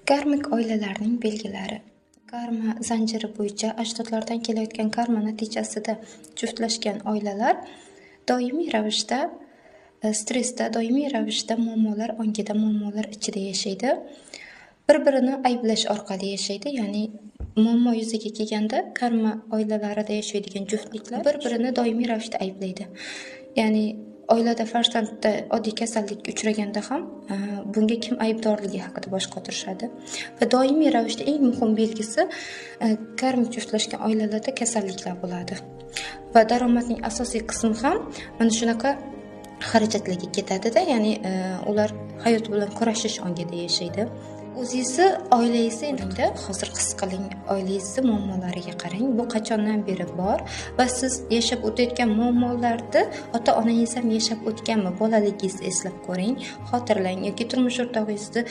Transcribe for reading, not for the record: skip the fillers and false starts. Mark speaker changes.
Speaker 1: Karmik oilalarning belgilari. Karma zanjiri bo'yicha ajdodlardan kelayotgan karma natijasida juftlashgan oilalar doimiy ravishda stressda, doimiy ravishda muammolar ongida, muammolar ichida yashaydi. Bir-birini ayblash orqali yashaydi. Ya'ni muammo yuzaga kelganda karma oilalarida yashaydigan juftliklar bir-birini doimiy ravishda ayblaydi. Ya'ni oilada farzandda oddiy kasallikka uchraganda ham bunga kim aybdorligi haqida bosh qotirishadi. Va doimiy ravishda eng muhim belgisi karmik juftlashgan oilalarda kasalliklar bo'ladi. Va daromadning asosiy qismi ham mana shunaqa xarajatlarga ketadi-da, ya'ni ular hayot bilan kurashish ongida yashaydi. O'zingizni oilangizni endi hozir his qiling, oilangizni muammolariga qarang. Bu qachondan beri bor va siz yashab o'tayotgan muammolarni ota-onangiz ham yashab o'tganmi? Bolaligingizni eslab ko'ring, xotirlang yoki turmush o'rtog'ingizni